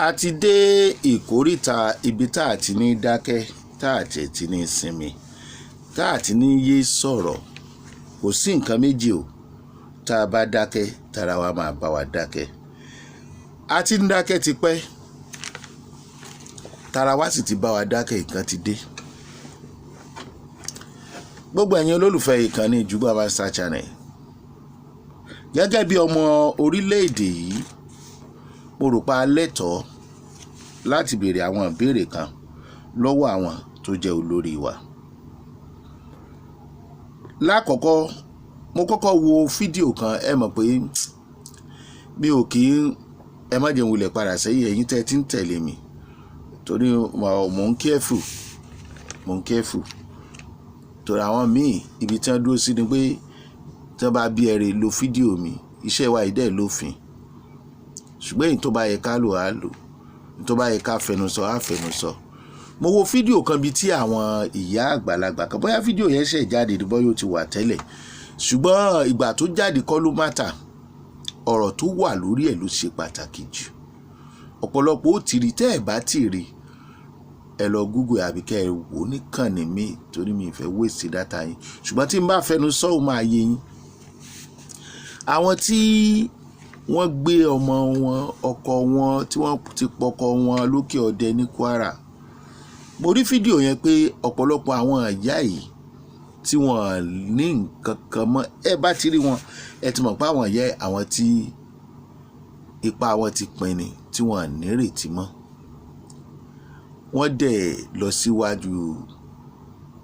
A ti dé ìkóríta ibi tá a ti ní dákẹ́, tá a tiẹ̀ ti ní sinmi, tá a ti ní yé sọ̀rọ̀. Kò sí nǹkan méjì o. Tá a bá dákẹ́, tara wa máa bá wa dákẹ́. A ti ń dákẹ́ tipẹ́, tara wa sì ti bá wa dákẹ́. Nǹkan ti dé. Gbogbo ẹ̀yin olólùfẹ́ ìkànnì Jùgbà Master Channel, gẹ́gẹ́ bí ọmọ orílẹ̀-èdè yìí, mo rò pa lẹ́tọ̀ọ́ láti béèrè àwọn ìbéèrè kan lọ́wọ́ àwọn tó jẹ́ olórí wa. Lákọ̀ọ́kọ́, mo kọ́kọ́ wo fídíò kan. Ẹ mọ̀ pé mi ò kí ń, ẹ má jẹun wulẹ̀ padà sẹ́yìn. Ẹ̀yin tẹ́ ẹ ti ń tẹ̀lé mi, torí mò ń careful, mò ń careful, torí àwọn míì, ibi tí wọ́n dúró sí ni pé tí wọ́n bá bí ẹrẹ lo fídíò mi. Iṣẹ́ wa yìí dẹ̀ lófin, ṣùgbọ́n èyí tó bá yẹ ká lò á lò, èyí tó bá yẹ ká fẹnu sọ á fẹnu sọ. Mo wo fídíò kan bíi tí àwọn ìyá àgbàlagbà kan, bóyá fídíò yẹn ṣẹ̀ jáde ní, bóyá ó ti wà tẹ́lẹ̀, ṣùgbọ́n ìgbà tó jáde kọ́ ló matter. Ọ̀rọ̀ tó wà lórí ẹ̀ ló ṣe pàtàkì jù. Ọ̀pọ̀lọpọ̀ ó ti rí. Tẹ́ ẹ̀ bá ti rí, ẹ lọ Google àbí kẹ́ ẹ wò ó níkànnì mi, torí mi ì fẹ́ waste data yín. Ṣùgbọ́n tí n bá fẹnu sọ, ó máa yé yín. Àwọn tí wọ́n gbé ọmọ wọn, ọkọ wọn, tí wọ́n ti pọkọ wọn lókè ọdẹ ní Kwara, mo rí fídíò yẹn pé ọ̀pọ̀lọpọ̀ àwọn ìyá yìí tí wọ́n ní nǹkan kan mọ́, ẹ bá ti rí wọn, ẹ ti mọ̀ pé àwọn ìyá, àwọn tí ipa wọn ti pin ni, tí wọ́n nírètí mọ́. Wọ́n dẹ̀ lọ síwájú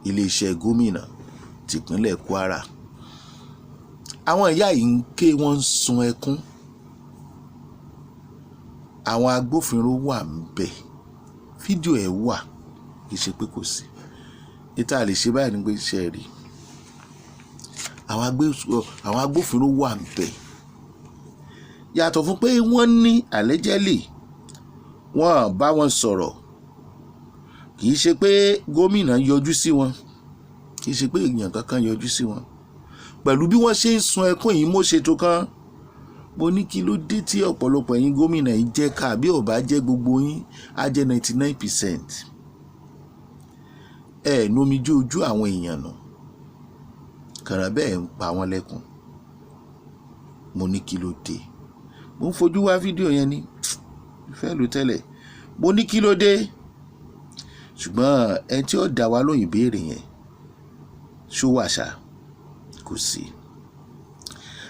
iléeṣẹ́ gómìnà tìpínlẹ̀ Kwara. Àwọn ìyá yìí ń ké, wọ́n ń sun ẹkún. Àwọn agbófinró wà ń bẹ̀. Fídíò ẹ̀ wà, kì í ṣe pé kò sí. Ìta lè ṣe báyìí ní pé ṣe rí àwọn agbófinró wà ń bẹ̀. Yàtọ̀ fún pé wọ́n ní allegedly wọ́n bá wọn sọ̀rọ̀, kì í ṣe pé gómìnà yọjú sí wọn, kì í ṣe pé èèyàn kankan yọjú sí wọn. Pẹ̀lú bí wọ́n ṣe ń sun ẹkún yìí, mo ṣètò kan, mo ní kí ló dé tí ọ̀pọ̀lọpọ̀ ẹ̀yin gómìnà yìí jẹ́ ká, bí ò bá jẹ́ gbogbo yín, á jẹ́ 99%. Ẹ̀ nomijé ojú àwọn èèyàn nù kàrà bẹ́ẹ̀ ń pa wọ́n lẹ́kùn. Mo ní kí ló dé? Mo ń fojú wá fídíò yẹn ní ìfẹ́ ló tẹ́lẹ̀. Mo ní kí ló dé? Ṣùgbọ́n ẹni tí ó dá wa lóyìn ìbéèrè yẹn, ṣó wà ṣá? Kò sí.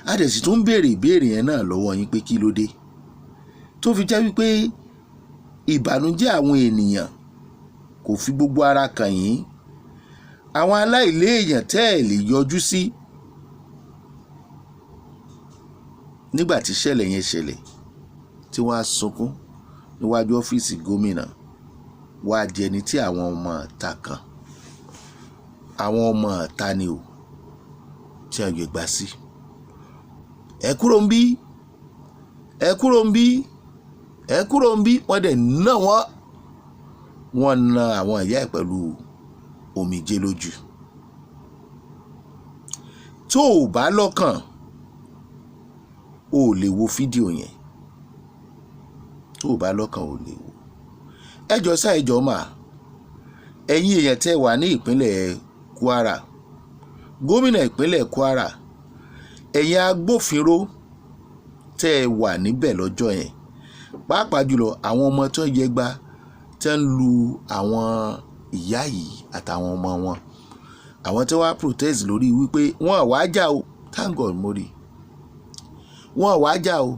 A dẹ̀ sì tún ń béèrè ìbéèrè yẹn náà lọ́wọ́ yín pé kí ló dé tó fi jẹ́ wípé ìbànújẹ́ àwọn ènìyàn kò fi gbogbo ara kàn yín, àwọn aláìléèyàn tẹ́ ẹ̀ lè yọjú sí nígbà tí ìṣẹ̀lẹ̀ yẹn ṣẹlẹ̀, tí wọ́n á sunkún níwájú ọ́fíìsì gómìnà, wá di ẹni tí àwọn ọmọ ìta kan, àwọn ọmọ ìta ni o, tí a yọ gbà sí. Ẹ kúrò ń bí, ẹ kúrò ń bí, ẹ kúrò ń bí. Wọ́n dẹ̀ ná wọ́n, wọ́n na àwọn ìyá ẹ̀ pẹ̀lú omijé lójú. Tó o bá lọ́kàn, o ò lè wo fídíò yẹn. Tó o bá lọ́kàn, o lè wo. Ẹ jọ sá, ẹ jọ mà, ẹ̀yin èèyàn tẹ́ wà ní ìpínlẹ̀ Kwara, gómìnà ìpínlẹ̀ Kwara, ẹ̀yin agbófinró tẹ́ ẹ wà níbẹ̀ lọ́jọ́ yẹn, pàápàá jùlọ àwọn ọmọ tó ń yẹgba tẹ́ ń lu àwọn ìyá yìí àtàwọn ọmọ wọn, àwọn tí wọ́n á protest lórí wípé wọ́n wá jà o. Thank God mo rí wọ́n wá jà o.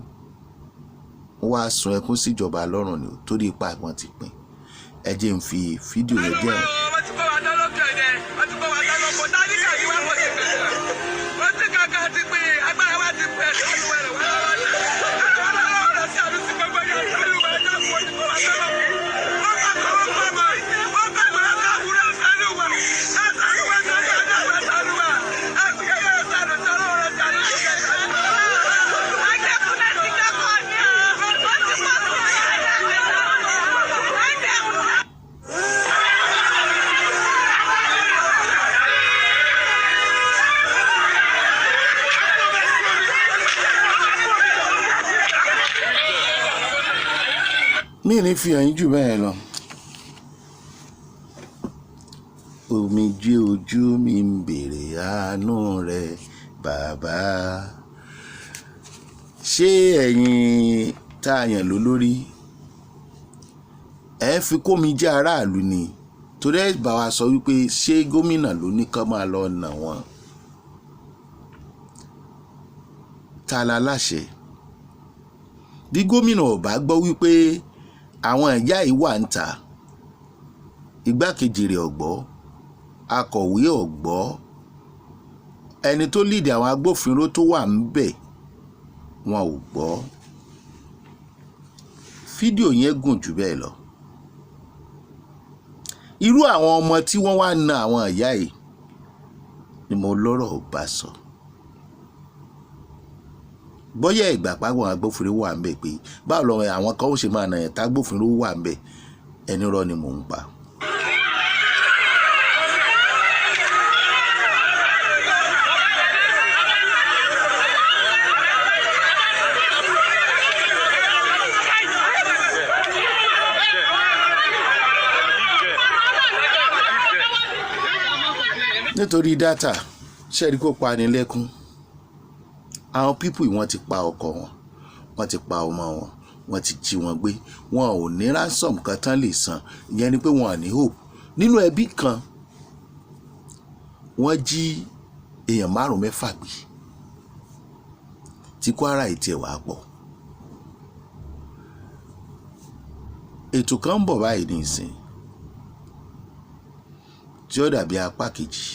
Wọ́n wá sun ẹkún síjọba lọ́rùn ni o, torí ipa wọn ti pín. Ẹ jẹ́ n fi fídíò yẹn jẹ́ ẹ̀. Wọ́n ti kọ́ wa dá lókè ọ̀dẹ, wọ́n ti kọ́ wa dá lóko, táníkà yìí wá kò sí kankan. Wọ́n ti kankan ti pín, agbára wa ti pín. Ẹ̀sán olúwa rẹ̀ wá lọ́wọ́ lọ́wọ́ sí àdúsí gbogbo yẹn. Olúwa ẹ̀dá kò ti kọ́ wa dá lóko. Wọ́n kà kọ́ wọ́n kọ́ mọ́, wọ́n kà mọ́ ẹ̀sán olúwa, ẹ̀sán olúwa, ẹ̀sán olúwa, ẹ̀sán olúwa, ẹ̀sán olúwa, ẹ̀sán olúwa. Mi ní fi hàn yín jù bẹ́ẹ̀ lọ. Omijé ojú mi ń bèrè àánú rẹ, bàbá. Ṣé ẹ̀yin tá a yàn lólórí, ẹ fi kómi jẹ́ aráàlú ni? Torí ẹ bá wa sọ wípé ṣé gómìnà ló ní kán máa lọ nà wọ́n? Ta la láṣẹ? Bí gómìnà ò bá gbọ́ wípé àwọn ìyá yìí wà ń ta, igbákejì rẹ̀ ò gbọ́, akọ̀wé ò gbọ́, ẹni tó lead àwọn agbófinró tó wà ń bẹ̀ wọn ò gbọ́. Fídíò yẹn gùn jù bẹ́ẹ̀ lọ. Irú àwọn ọmọ tí wọ́n wá na àwọn ìyá yìí ni mo lọ́rọ̀ bá sọ. Bóyá ìgbà pàwọn agbófinró wà ń bẹ̀ pé báwo lọ àwọn kan ó ṣe máa nà yẹn tágbófinró wà ń bẹ̀, ẹni rọ́ ni mò ń pa. Nítorí data ṣẹ́ẹ́rì kó pani lẹ́kún. Àwọn people yìí wọ́n ti pa ọkọ wọn, wọ́n ti pa ọmọ wọn, wọ́n ti jí wọn gbé, wọn ò ní ransom kan tán lè san. Ìyẹn ni pé wọn ò ní hope. Nínú ẹbí kan, wọ́n jí èèyàn márùn-ún mẹ́fà gbé tí Kwara yìí tiẹ̀ wá pọ̀. Ètò kan ń bọ̀ báyìí ní ìsìn tí ó dàbí apá kejì.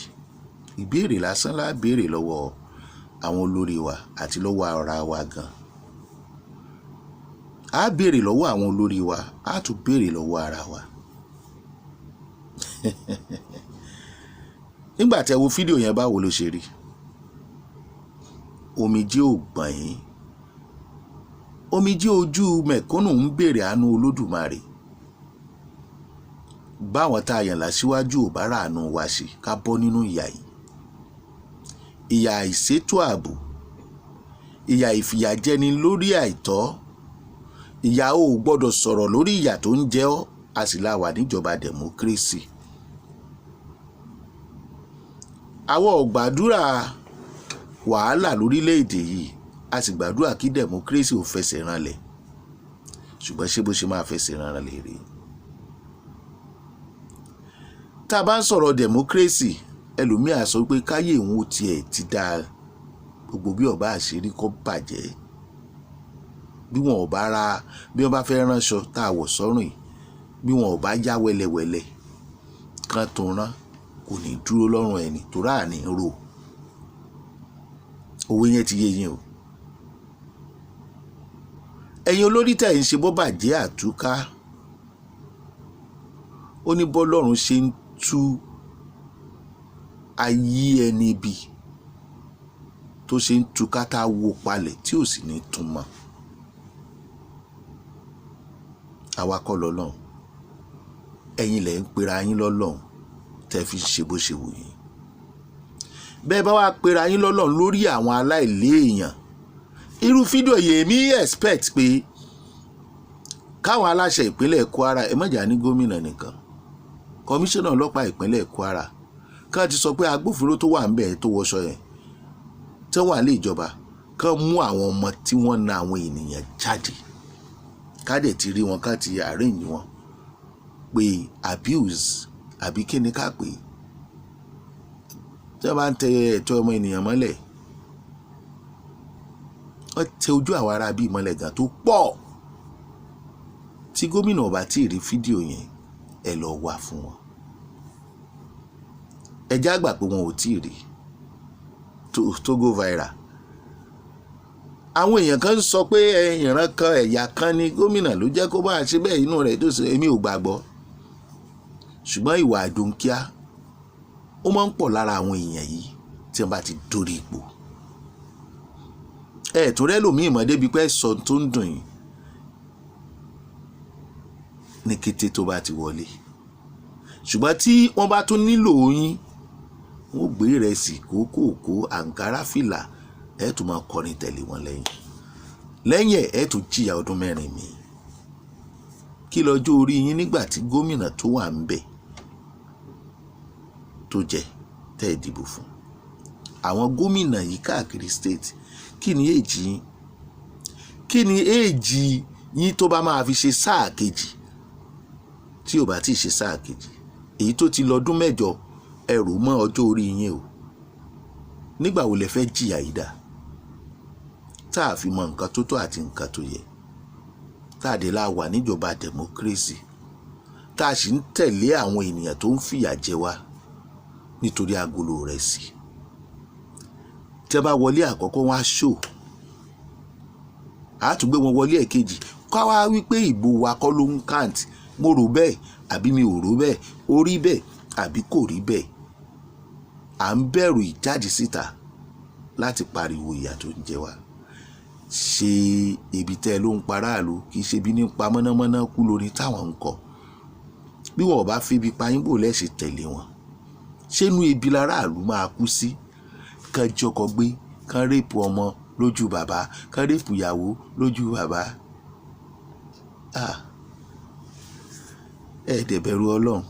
Ìbéèrè lásán la béèrè lọ́wọ́ àwọn olórí wa àti lọ́wọ́ ara wa gan. A béèrè lọ́wọ́ àwọn olórí wa, a tún béèrè lọ́wọ́ ara wa. Nígbà tí ẹ wo fídíò yẹn, báwo ló ṣe rí? Omijé ò gbọ̀n yín. Omijé ojú mẹ̀kúnnù ń béèrè àánú Olódùmarè. Báwọn tá a yàn lásìwájú ò bá ràánú wa ṣe, ká bọ́ nínú ìyà yìí. Ìyà àìṣètò ààbò, ìyà ìfìyàjẹni lórí àìtọ́, ìyà ò gbọ́dọ̀ sọ̀rọ̀ lórí ìyà tó ń jẹ ọ́, a sì la wà níjọba democracy. Àwa ò gbàdúrà wàhálà lórílẹ̀‐èdè yìí, a sì gbàdúrà kí democracy ò fẹsẹ̀ ranlẹ̀. Ṣùgbọ́n ṣé bó ṣe máa fẹsẹ̀ ranlẹ̀ rèé? Tá a bá ń sọ̀rọ̀ democracy, ẹlòmíà sọ pé káyé òun tiẹ̀ ti dáa, gbogbo bí ọba àṣírí kọ́ bàjẹ́, bí wọn ò bá ra, bí wọn bá fẹ́ ránṣọ tá a wọ̀ sọ́rùn yìí, bí wọn ò bá yá wẹ́lẹ́wẹ́lẹ́ kan tó rán, kò ní dúró lọ́rùn ẹni tó rà ní rò. Òwe yẹn ti yé yín o. Ẹ̀yin olórí tẹ̀ ń ṣe bó bàjẹ́ àtúká, ó ní bọ́lọ́run ṣe ń tú ayé ẹni bí tó ṣe ń túká tá a wó palẹ̀ tí ò sì ní tún mọ́. Àwa kọ́ lọ́lọ́run, ẹ̀yin lẹ̀ ń pera yín lọ́lọ́run tẹ́ fi ń ṣe bó ṣe wù yín. Bẹ́ẹ̀ bá wá pera yín lọ́lọ́run lórí àwọn aláìléèyàn, irú fídíò yìí èmi expect pé káwọn aláṣẹ ìpínlẹ̀ Kwara, ẹ má jà ní gómìnà nìkan, kọmíṣánná ọlọ́pàá ìpínlẹ̀ Kwara kán ti sọ pé agbófinró tó wà ń bẹ̀ tó wọṣọ yẹn tí wọ́n wà ní ìjọba, kán mú àwọn ọmọ tí wọ́n na àwọn ènìyàn jáde, ká dẹ̀ ti rí wọn, ká ti arrange wọn pé abuse àbí kí ni ká pè é, tí wọ́n bá ń tẹ ẹ̀tọ́ ọmọ ènìyàn mọ́lẹ̀, wọ́n tẹ ojú àwọn ará bíi mọ́lẹ̀ gan tó pọ̀. Tí gómìnà ò bá tí ì rí fídíò yẹn, ẹ lọ wá fún wọn. Ẹ já gbà pé wọn ò tí ì rí tó go viral. Àwọn èèyàn kan sọ pé ìran kan ẹ̀yà kan ní gómìnà ló jẹ́ kó bá a ṣe bẹ́ẹ̀, inú rẹ̀ tó ṣe, èmi ò gbàgbọ́. Ṣùgbọ́n ìwà àdónkíá ó máa ń pọ̀ lára àwọn èèyàn yìí tí wọ́n bá ti dórí ipò. Ẹ tún rẹ́ lòmíì mọ́ débi pé sọ tó ń dùn yín ní kété tó bá ti wọlé. Ṣùgbọ́n tí wọ́n bá tún nílò yín, wọ́n gbé ìrẹsì kókòkó àǹkárá fìlà, ẹ tún máa kọrin tẹ̀lé wọn lẹ́yìn. Lẹ́yìn ẹ̀, ẹ tún jìyà ọdún mẹ́rin mi. Kí lọ́jọ́ orí yín nígbà tí gómìnà tó wà ń bẹ̀ tó jẹ tẹ́ ẹ dìbò fún? Àwọn gómìnà yìí káàkiri state, kí ni age yín? Kí ni age yín tó bá máa fi ṣe sáà kejì, tí ò bá tí ì ṣe sáà kejì? Èyí tó ti lọ́dún 8, ẹrù mọ́ ọjọ́ orí yín o. Nígbà wo lẹ fẹ́ jìyà yìí dà, tá a fi mọ nǹkan tó tọ́ àti nǹkan tó yẹ, tá a dé la wà níjọba democracy, tá a sì ń tẹ̀lé àwọn ènìyàn tó ń fìyà jẹ wá nítorí agolo ìrẹsì? Tẹ́ bá wọlé àkọ́kọ́, wọn á ṣò, á tún gbé wọn wọlé ẹ̀kejì, ká wá wípé ìbò wa kọ́ ló ń count. Mo rò bẹ́ẹ̀ àbí mi ò rò bẹ́ẹ̀? Ó rí bẹ́ẹ̀ àbí kò rí bẹ́ẹ̀? À ń bẹ̀rù ìjáde síta láti pariwo ìyà tó ń jẹ wá. Ṣe ibi tẹ́ ló ń paráàlú, kì í ṣe bí nípa mọ́nàmọ́ná kú lórí táwọn ń kọ. Bí wọn ò bá fi ibi pa yín, bò lẹ́sẹ̀ tẹ̀lé wọn? Ṣé inú ebi láràlú máa kú sí? Kán jọkọ gbé, kán rape ọmọ lójú bàbá, kán rape ìyàwó lójú bàbá. Ah, ẹ dẹ̀ bẹ̀rù Ọlọ́run.